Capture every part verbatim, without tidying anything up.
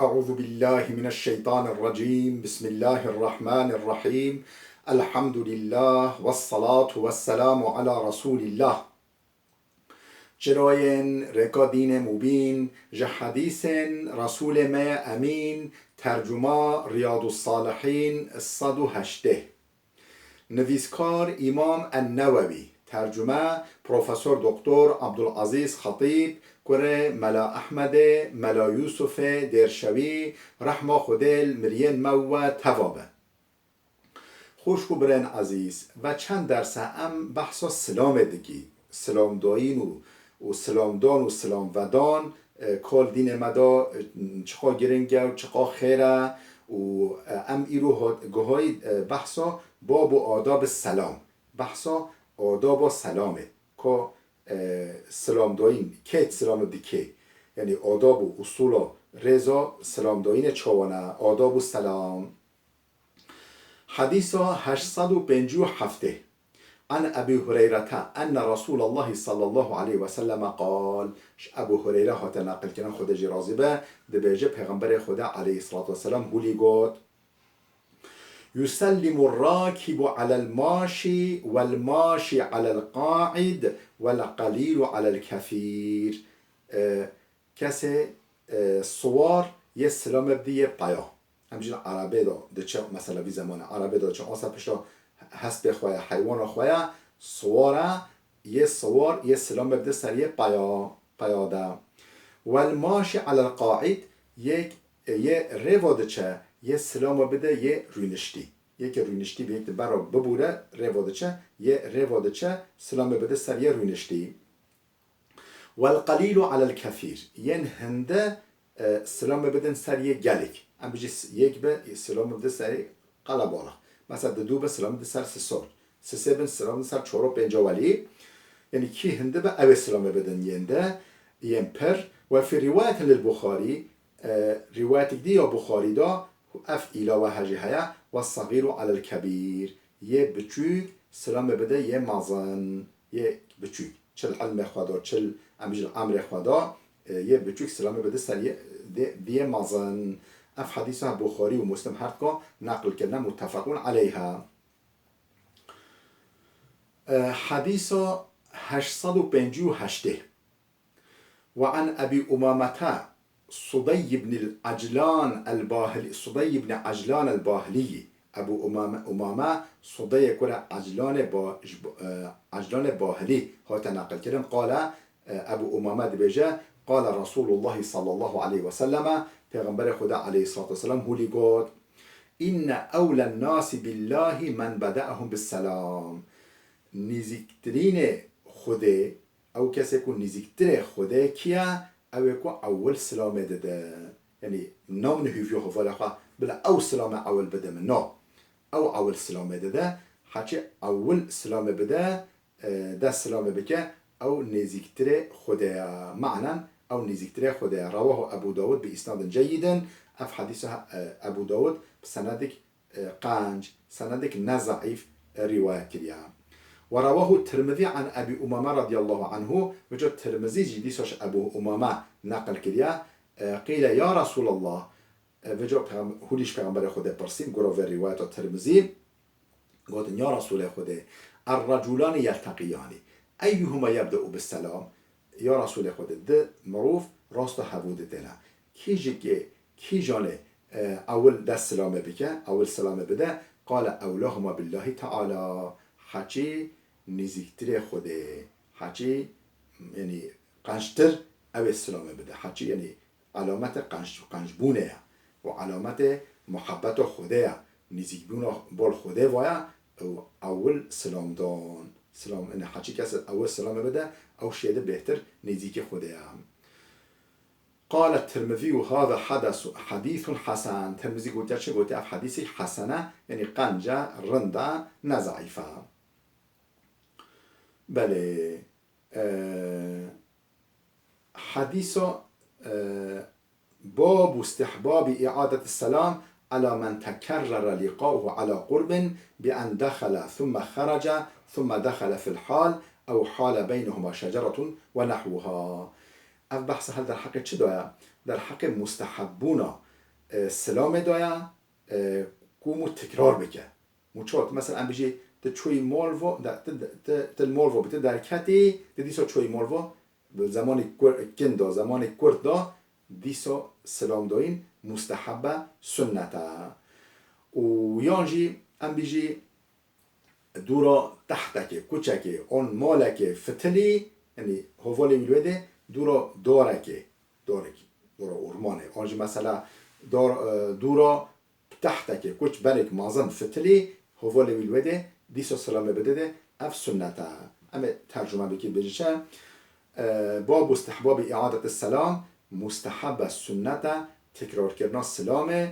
أعوذ بالله من الشيطان الرجيم. بسم الله الرحمن الرحيم. الحمد لله والصلاة والسلام على رسول الله. Çirayên rêka dînê mubîn, ji hedîsên Resûlê me ye Emîn, tercuma Riyadus Salihîn sed û heştê. Nivîskar Îmam En-Newewî, tercume Profesor Doktor Abdulazîz Xetîb, kurê Mela Ehmedê, Mela Yûsufê Dêrşewî, rehma Xwedê li miriyên me û we teva be. Xwişk û birên ezîz, ve çend derse em behsa silamê dikî, silamdayîn û, û silamdan û silamvedan, e, ka li dînê me de, e, çiqa giring e û çiqa xêr e û, e, em îro hat, guhayî, e, behsa bab û adab selam, behsa adaba selamê, ka, e, silamdayîn, kê silamê dikê, yanî adab û usûla rêza silamdayînê çawa ne, adab û selam. Hedîsa heşt sed û pêncî û heftê. An Ebî Hureyrete enne Resûlallahî sallallahu aleyhi ve selleme qal, ji Ebû Hureyre hate neqilkirin, Xwedê jî razî be, dibêje, Pêxemberê Xwedê aleyhissalatu vesselam hûlî got, Yusellimu rakibu alel maşî vel maşî alel qaid vel qalilu alel kefîr. E, kesê, e, siwar yê silamê bidî yê peya. Em jî li erebê de diçe, mesela vî zemanê erebê de diçe, asa pişta hespê xwe ya, heywana xwe ya, siwar e, yê siwar yê silamê bide ser yê peya, peya de. Wel maşî alel qaid, yek, e, yê rêva diçe, yê silamê bide yê rûniştî. Yekê rûniştî bi yek di ber re bibûre, rêva diçe, yê rêva diçe, silamê bide ser yê rûniştî. Wel qalilu alel kefîr. Yên hinde, e, silamê bidin ser yê gelek. Em bijî s-, yek be, silamê bide ser qelebalix. Mesela didu be, silamê bide ser sisor. Sisê bin, silamê bide ser çoro pênca welî. Yanî kî hindi be, ew ê silamê bidin yên de, yên pir. Ve fî riwayetin lil Buxarî, e, riwayetik dî ya Buxarî de, ev îlawe hejî heye, ve sagîru alel kebîr. Yê biçûk silamê bide yê mezin. Yê biçûk. Çi li ilmê xwe de, çi li, em bijî li emrê xwe de, e, yê biçûk silamê bide ser yê, dê, diyê mezin. Ev hedîsa Buxarî û Muslim her dika neqil kirine, muttefeqûn aleyha. E, hedîsa heşt sed û pêncî û heştê. Ve an Ebî Umamete Sudey ibn Eclan el-Bahilî, Sudey ibn Eclan el-Bahilî, Ebû Umame, Umame Sudeyê kure Eclanê Ba-, ji bo-, e, Eclanê Bahilî hate neqilkirin. Qale, e, Ebû Umame dibêje, Qale Resûlullahî sallallahu aleyhi ve selleme, Pêxemberê Xwedê aleyhissalatu vesselam hûlî got, Inne ewlen nasi billahî men bede'ehum bis selam. Nêzîktirînê Xwedê, ew kesê ku nêzîktirê Xwedê kî ye, ew ê ku ewil silamê dide. Yanî, na min hûviya hevalê xwe, bila ew silamê ewil bide min. Na. Ew ewil silamê dide. Heçî ewil silamê bide, e, dest silamê bike, ew nêzîktirê Xwedê ye. Manen, ew nêzîktirê Xwedê ye. Rewahu Ebû Dawud bi îsnadin ceyidin. Ev hedîsa, e, Ebû Dawud bi senedik e, qenc, senedek ne zeîf, e, rîwayet kiriye. Ve rewahu Tirmizî an Ebî Umame radiyallahu anhu, vêca Tirmizî jî dîsa ji Ebû Umame neqil kiriye. E, qîle ya Resûlallah, e, vêca peyxem-, hûlî ji Pêxemberê Xwedê pirsîn, gora vê rîwayeta Tirmizî, gotin, Ya Resûlê Xwedê, er-reculani yelteqiyanî, eyyuhuma yebde'u bis-selam, Ya Resûlê Xwedê, di mirov rasta hevû ditêne. Kî ji kê, kîjanê, e, ewil dest silamê bike, ewil silamê bide, qale ewlahuma billahi teala. Heçî nêzîktirê Xwedê, heçî, yanî, qenctir ew ê silamê bide. Heçî, yanî, elamete qenc, qencbûnê ye. Û elamete muhebbeta Xwedê ye. Nêzîkbûna bol Xwedê vaye û ewil silamdan. Silam, yanî, heçî kes ewil silamê bide, ew şêde bêhtir nêzîkî Xwedê ye. Qale Tirmizî û hada hedesu-, hedîsun hesen. Tirmizî gotiye çi? Gotiye ev hedîsek hesen e, yanî qenc e, rind e, ne zeîf e. Belê, e, hedîsa, e, babu istihbabi i'adeti selam ala men tekerrere liqa'uhu ala qurbin bi en dexele thumme xerece thumme dexele fil hal ew hale beynehuma şeceretun ve nehwuha. Ev behsa hel derheqê çi de ye? Derheqê mustehebbûna e, silamê daya, e, ku mû tikrar bike. Mû çawa? Mesela em bijî, tu çûyî mol vo, de, tu, tu, tu li mol vo bi tu derketî, tu dîsa çûyî mol vo, bi zemanê kur-, kin da, zemanê kurt da, dîsa silam dayîn musteheb e, sunnet e. Û yan jî em bijî dûra tehtekê, kuçekê, an malekê fitilî, yanî hovalê wî li wê de dûra darekê, darekî, dûra ormanê. An jî mesela dar, e, dûra tehtekê, kuç berek mazin fitilî, hovalê wî li wê de dîsa silamê bide de, ev sunnet e. Em ê tercûme bikî bêjî çi? E, babu istihbabi i'adeti selam, musteheb e, sunnet e, tekrarkirina silamê,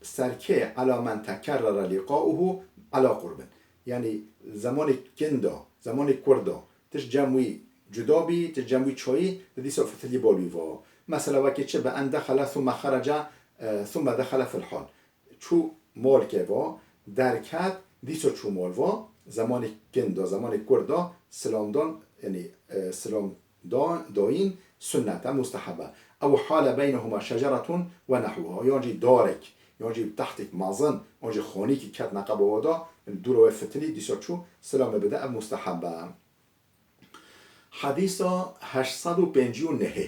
serkê ela men tekerrere liqauhu ela qurbin. Yanî zemanê kin da, zemanê kurt da, tu ji cem wî cuda bî, tu ji cem wî çûyî, tu dîsa fitilî bal wî va. Mesela wekî çi, bi en dexele thumme xerece, e, thumme dexele fil hal. Çû malkê va, derket, dîsa çû mal va, zemanê kin da, zemanê kurt da, silam dan, yanî, e, silam da-, dayîn sunnet e, musteheb e. Ew hale beynehuma şeceretun ve nehwuha. Yan jî darek, yan jî tehtek mezin, yan jî xanîkî ket neqeba wa da, dûra wê fitilî, dîsa çû silamê bide, ev musteheb e. Hedîsa heşt sed û pêncî û nehê.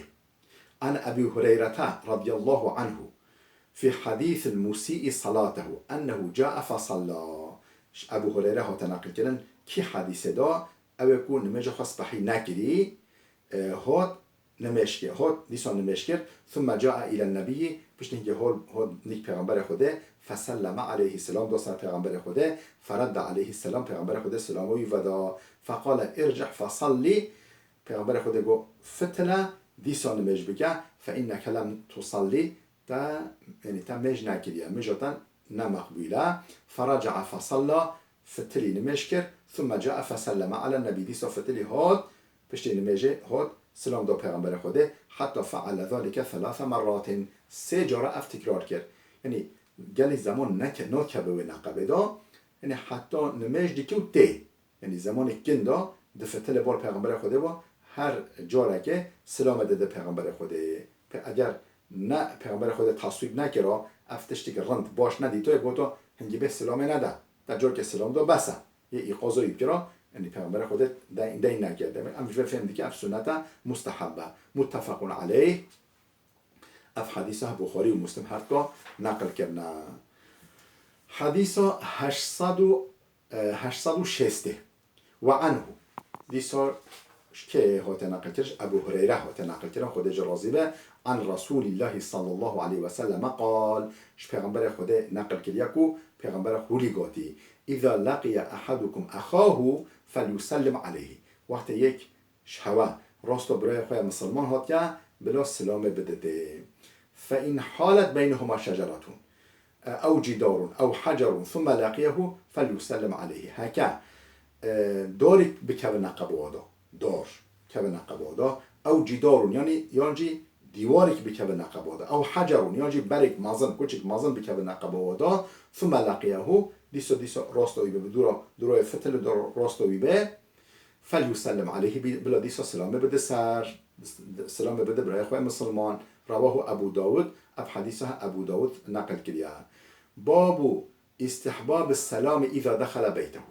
An Ebî Hureyrete radiyallahu anhu fî hedîsil musîî salatehu ennehu cae fesalla. Ji Ebû Hureyre hate neqilkirin, kî hedîsê da, ew ê ku nimêja xwe spehî nekirî, e, hot nimêj kir, hot dîsa nimêj kir, thumme cae îlen nebiyî, piştî hingê hol, hot nîk Pêxemberê Xwedê, feselleme aleyhî, selam da ser Pêxemberê Xwedê, feredde aleyhî selam, Pêxemberê Xwedê selama wî veda, feqale ircih fesellî, Pêxemberê Xwedê got, fitile, dîsa nimêj bike, fe inneke lem tusellî, te, yanî te mêj nekiriye, mêja te ne meqbûl e. Feraca'a fesalla, fitilî nimêj kir, thumme ca'a feselleme alen nebî, dîsa fitilî hot, piştî nimêjê hot, silam da Pêxemberê Xwedê, heta feale zalike thelâthe merratin, sê cara ev tikrar kir. Yanî gelî zeman neke-, nakeve wê neqebê da, yanî heta nimêj dike û tê. Yanî zemanê kin da, di fitilê bal Pêxemberê Xwedê ve, her carekê silamê dide Pêxemberê Xwedê. Pe-, eger ne Pêxemberê Xwedê taswîb nekira, ev tiştekî rind, baş nedîtoyê, goto, hingî bê silamê nede. Te carekê silam da, bes e. Yê îqaza wî bikira, yanî Pêxemberê Xwedê de-, deyn nekir. Demek em ji vê fêm dike, ev sunnet e, musteheb e. Muttefequn aleyh. Ev hedîsa Buxarî û Muslim her duka neqil kirine. Hedîsa heşt sed û, e, heşt sed û şêstê. Ve anhu. Dîsa ji kê hate neqilkirin? Ji Ebû Hureyre hate neqilkirin, Xwedê jê razî be. An Resûlîllahî sallallahu aleyhi ve selleme qal. Ji Pêxemberê Xwedê neqil kiriye ku Pêxemberê Xwedê gotî, "Îza leqiye ehadukum exahu felyusellim aleyhi." Wextê yek ji hewe rasta birayê xwe ya misilman hatiye, bila silamê biditê. Fe in halet beynehuma şeceretun, e, ew cidarun, ew hecerun, thumme leqiyehu, felyusellim aleyhi. Heke, e, darek bikeve neqeba da, dar keve neqeba da, ew cidarun, yanî, yan jî dîwarek bikeve neqeba da, ew hecerun, yan jî berek mezin, kuçek mezin bikeve neqeba da, thumme leqiyehu, dîsa, dîsa rasta wî be, bi dûra, dûrayê fitilê da rasta wî be, Felyusellim aleyhi, bi-, bila dîsa silamê bide ser, silamê bide birayê xwe misilman. Rewahu Ebu Dawud, ev hedîsa Ebu Dawud neqil kiriye. Babu istihbabi selami îza dexele beytehu.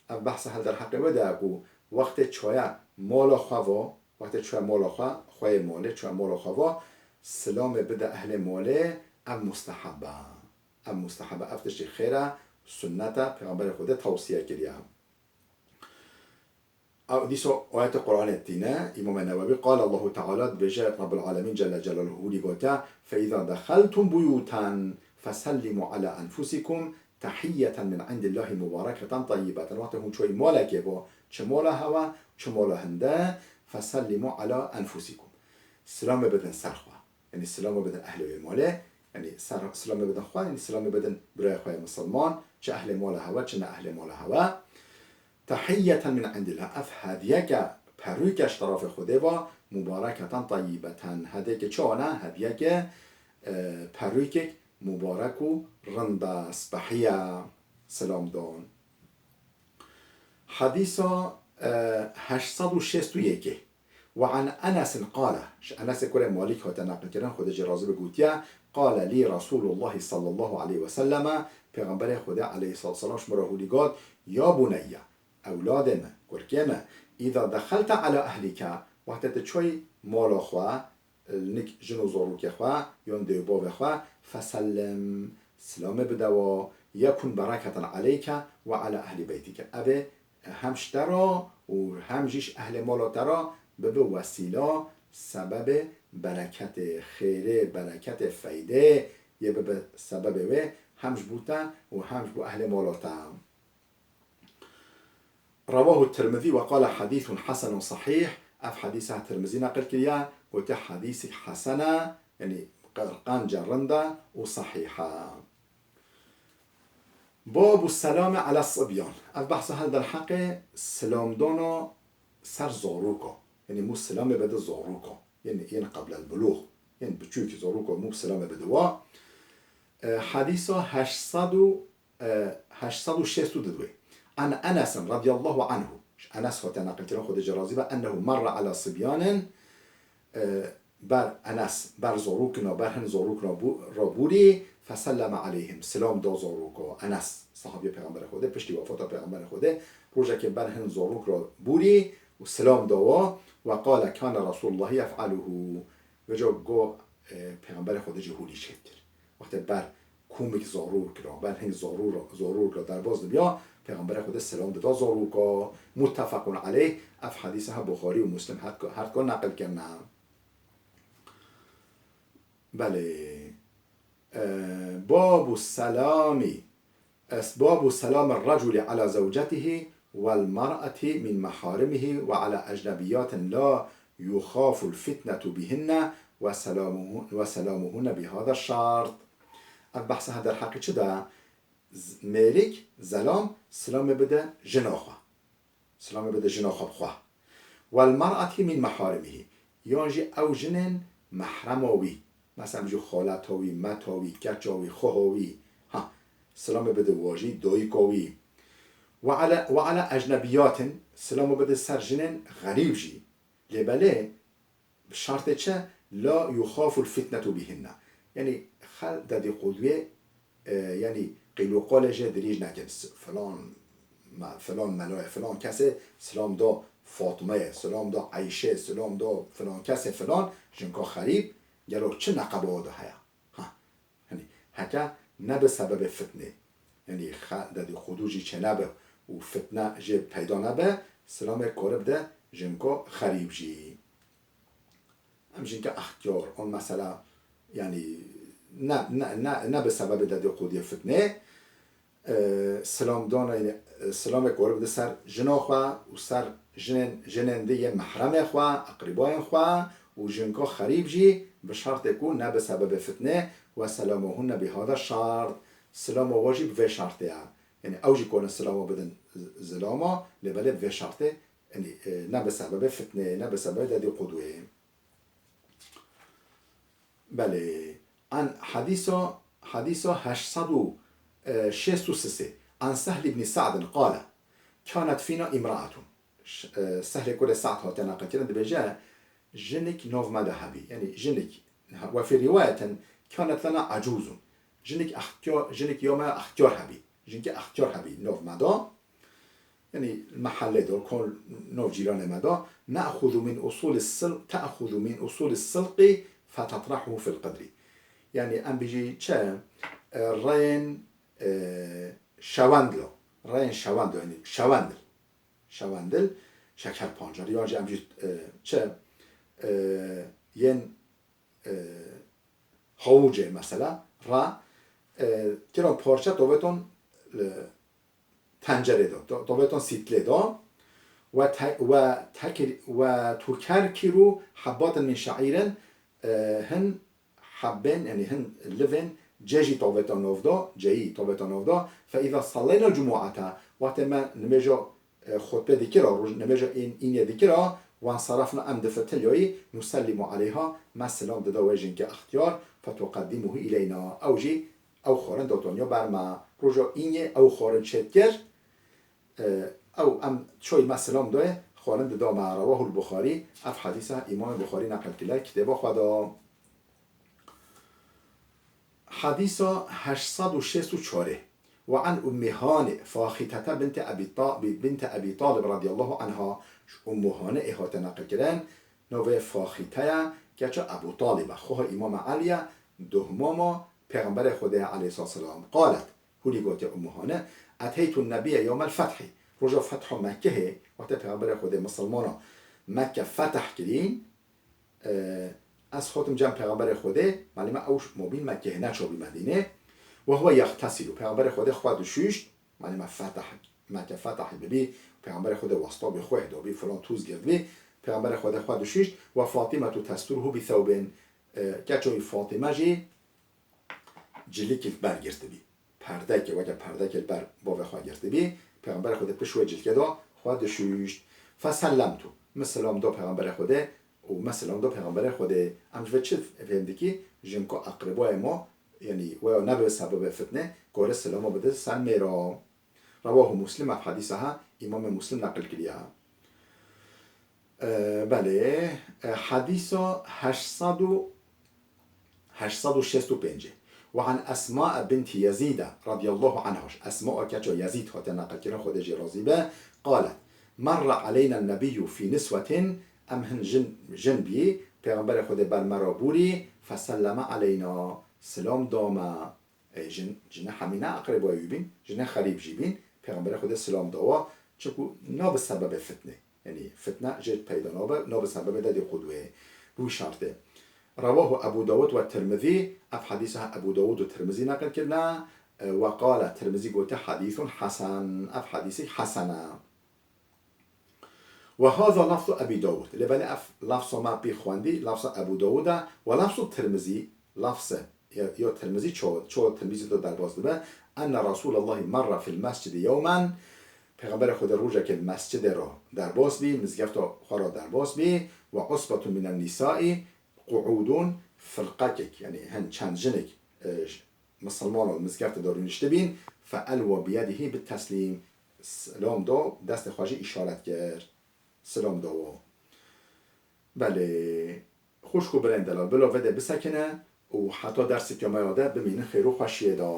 Ev behsa hel derheqê wê de ye ku wextê çaye mala xwe va, wextê çaye mala xwe, xweyê malê, çaye mala xwe va, silamê bide ehlê malê, ev musteheb e. Ev musteheb e, ev tiştê xêr e, sunnet e, Pêxemberê Xwedê tewsiye kiriye. Ew dîsa ayetê Qur'anê tîne, Îmamê Newewî, qale Allahu Teala, dibêje Rabbul Alemîn Celle Celaluhu wî gote, "Fe îza dexeltum buyûten fesellimu ala enfusikum tehiyyeten min indillahî mubareketen tayyibeten." Wextê hûn çûyî malekê bo, çi mala hewe, çi mala hinde, fesellimu ala enfusikum. Silamê bidin ser xwe. Yanî silamê bidin ehlê wê malê. Yanî ser, silamê bidin xwe, yanî silamê bidin birayê xwe yê misilman, çi ehlê mala hewe, çi ne ehlê mala hewe. Tehiyyeten min indillah. Ev hediyeke perûke ji terafê Xwedê ve, mubareketen tayyibeten. Hediyeke çawa ne? Hediyeke, e, perûkek mubarek û rind e, spehî ye, silam dan. Hedîsa, e, heşt sed û şêst û yekê. Ve an Enesin qale, ji Enesê kurê Malîk hate neqilkirin, Xwedê jê razî be, gotiye, قال لي رسول الله صلى الله عليه وسلم، Pêxemberê Xwedê aleyhissalatu vesselam ji min re hûlî got, "Ya buneyye, ewladê min, kurkê min, îza dexelte ala ehlike, wextê tu çûyî mala xwe, li nik jin û zarokê xwe, yan dê û bavê xwe, fesellim, silamê bide wa, yekun bereketen aleyke ve ala ehli beytike." Ev ê hem ji te re û hem jî ji ehlê mala te re bibe wesîla, sebebê bereketê, xêrê, bereketê, feydê yê bibe sebebê wê hem ji bo te û hem ji bo ehlê mala te. Rewahu Tirmizî ve qale hadîsun hesenun sahîh. Ev hadîsa Tirmizî neqil kiriye, gote hadîsek hesen e, yanî qanca rind e û sahîh e. Babu selami ala sibyan. Ev behsa hel derheqê silamdana ser zaroka. Yanî mû silamê bide zaroka. Yanî yên qeblel bulûx. Yên biçûkî zaroka mû silamê bide wa. E, hadîsa heşt sed û, e, heşt sed û şêst û du. An Enesin radiyallahu anhu. Ji Enes hate neqilkirin, Xwedê jê razî be, ennehu merra ala sibyanin, e, ber Enes, ber zarokina, ber hin zarokina bû-, re bûrî, feselleme aleyhim, silam da zaroka. Enes, sahabiya Pêxemberê Xwedê, piştî wefata Pêxemberê Xwedê, rojekê ber hin zarok re bûrî û silam da wa, ve qale, kane Resulullahi yef'aluhu. Vêca go, e, Pêxemberê Xwedê jî hûlî çêdikir. Wextê ber komik zarok ra, ber hing zarok ra, zarok ra derbas dibiya, Pêxemberê Xwedê selam dida zaroka. Muttefaqun aleyh, ev hadîse ha Buxarî û Muslim her, her dukan neqil kirine. Belê. E, babu selami. Esbabu selami reculi ala zewcetihi vel mer'eti min meharimihi ve ala ecnebiyatin la yuxaful fitnetu bihinne ve selamuhu-, ve selamuhunne bihada şart. Ev behsa ha derheqê çi de? Z-, mêrik, zelam, silamê bide jina xwe. Silamê bide jina xwe bi xwe. Wel mer'etî min meharimihî. Yan jî ew jinên mehrema wî. Mesela jî xaleta wî, meta wî, keça wî, xoha wî. Ha, silamê bide wa jî, dayika wî. Ve ala, ve ala ecnebiyatin, silamê bide ser jinên xerîb jî. Lê belê, bi şartê çi? La yuxaful fitnetu bihinne. Yanî xel dedîqoduyê, e, yanî qîl û qalê jê dirîj nekin. S-, filan me-, filan melayê, filan kesê silam da Fatmeyê, silam da Eyşê, silam da filan kesê filan, jinka xerîb, gelo çi neqeba de heye? Ha, Yanî heke nebe sebebê fitnê. Yanî xe-, dedîqodu jî çênebe û fitne jê peyda nebe, silamê kore bide jinko xerîb jî. Em jinke extiyar, on mesela, yanî ne, ne, ne, nebe sebebê dedîqodiyê fitnê, e, silamdana, yanî, e, silamê kore bide ser jina xwe û ser jinên, jinên di yê mehremê xwe, eqrîbayên xwe û jinka xerîb jî bi şertê ku nebe sebebê fitnê ve selamuhunne bihada şart. Silama we jî bi vê şertê ye. Yanî ew jî kone silama bidin z-, zilama, lê belê bi vê şertê, yanî, e, nebe sebebê fitnê, nebe sebebê dedîqoduyê. Belê. An hadîsa, hadîsa heşt sed û şêst û sê. An Sehl ibn Sa'd qale, kanet fîna imraatun. Ş-, e, Sehlê kurê Sa'd hate neqilkirin, dibêje, jinik nav me de hebî. Yanî jinik, we fî rîwayetin, kanet lena acûzun. Jinik extiyar, jinik ya me extiyar hebî. Jinke extiyar hebî nav me de. Yanî li mehellê de, kol nav cîranê me de, ne'xuzu min usulî sil-, te'xuzu min usulî silqî fetetrahuhu fil qidrî. Yanî em bijî çi, e, reyên, e, şewendilo, reyên şewendilo, yanî şewendil, şewendil, şeker pancarî, yan jî em jî, e, çi, e, yên, e, hawûcê mesela, ra, e, kiran parçe toveton, e, tencerê de, to-, toveton sîtlê de, ve te-, ve tekir-, ve tukerkiru habbatin min şe'îrin, e, hin hebbên, yanî hin livên cejî toveton nov de, ceyî toveton nov de, fe îza salleyna cumu'ete, wextê me nimêja, e, xutbe dikira, roj-, nimêja în-, înê dikira, wan sarafna em difitin yoyî, nusellimu aleyha, me silam dida wê jinke extiyar, fe tuqeddimuhu ileyna, ew jî ew xwarin dotoniya ber me. Roja înê ew xwarin çêdikir, e, ew em çoy me silam doye, xwarin dida me. Rawahul Buxarî, ev hadîsa Îmamê Buxarî neqil kiriye, kitêba xwe de. Hadîsa heşt sed û şêst û çar. Ve an Ummi Hani Faxitete binti Ebî Ta-, binti Ebî Talib radiyallahu anha, ji Ummu Hani ê hate neqilkirin, navê Faxite ye, keça Ebû Talib e, xoha Îmam Elî ye, dohmama Pêxemberê Xwedê ye aleyhisselam. Qalet, hûlî gotiye Ummu Hani, Eteytun Nebiyye yewmel fethî, roja fetha Mekkehê, wextê Pêxemberê Xwedê misilmana Mekke fetih kirîn, e, ez hatim cem Pêxemberê Xwedê, malî me ew mobîn Mekkehê neçabî Medînê. Ve huve yextesilu, Pêxemberê Xwedê xwe dişûşt, malî me fetah, Mekke fetahî bibî, Pêxemberê Xwedê westabî, xweh dabî, filan tûz girtbî, Pêxemberê Xwedê xwe dişûşt, ve Fatîmetu testurhu bi thewbin, e, keça wî Fatîme jî cilikî li ber girtibî. Perdekê, weke perdekê li ber bavê xwe girtibî. Pêxemberê Xwedê pişt wê cilkê de xwe dişûşt. Fesellemtu. Min selam da Pêxemberê Xwedê û me selam da Pêxemberê Xwedê. Em ji vê çi fêm dikî? Jinka eqrebayê me, yanî weya nebe sebebê fitnê, kare selama bide ser mêra. Rewahu Muslim, ev hadîsa ha Îmamê Muslim neqil kiriye. E, belê, e, hadîsa heşt sed û, heşt sed û şêst û pêncê. Ve an Esma binti Yezîde radiyallahu anha. Esma keça Yezîd hate neqilkirin, Xwedê jê razî be. Qalet, Merra aleyna nebiyyu fî niswetin, em hin jin, jin bî, Pêxemberê Xwedê ber me re bûrî, feselleme aleyna, silam da me. Ê, jin, jinê hemî ne eqreba wî bîn, jinê xerîb jî bîn, Pêxemberê Xwedê silam dawa, çiku nabe sebebê fitnê. Yanî fitne jê peyda nabe, nabe sebebê dedê qudwê. Bi wî şertê. Rewahu Ebu Dawud ve Tirmizî, ev hadîsa Ebu Dawud û Tirmizî neqil kirine, e, ve qale, Tirmizî gote, hadîsun hasen, ev hadîsek hesen e. Ve haza lafzu Ebî Dawud. Lê belê ev lafza me pê xwendî, lafza Ebû Dawud e, ve lafzu Tirmizî, lafze, ya, ya Tirmizî çawa, çawa Tirmizî de derbas dibe, enne Resûlallahî merra fil mescidi yewmen, Pêxemberê Xwedê rojekê li mescidê re derbas bî, mizgefta xwe re derbas bî, ve usbetun minen nîsaî qu'ûdun, firqekek, yanî hin çend jinek, e, misilmano li mizgefte de rûniştibîn, fe elwa biyedihî bi teslîm, silam da, destê xwe jî îşaret kir. Silam da wan. Belê, xwişk û birayên delal, bila vê de bisekine û heta derseke me ya de bimînin xêr û xweşiyê de.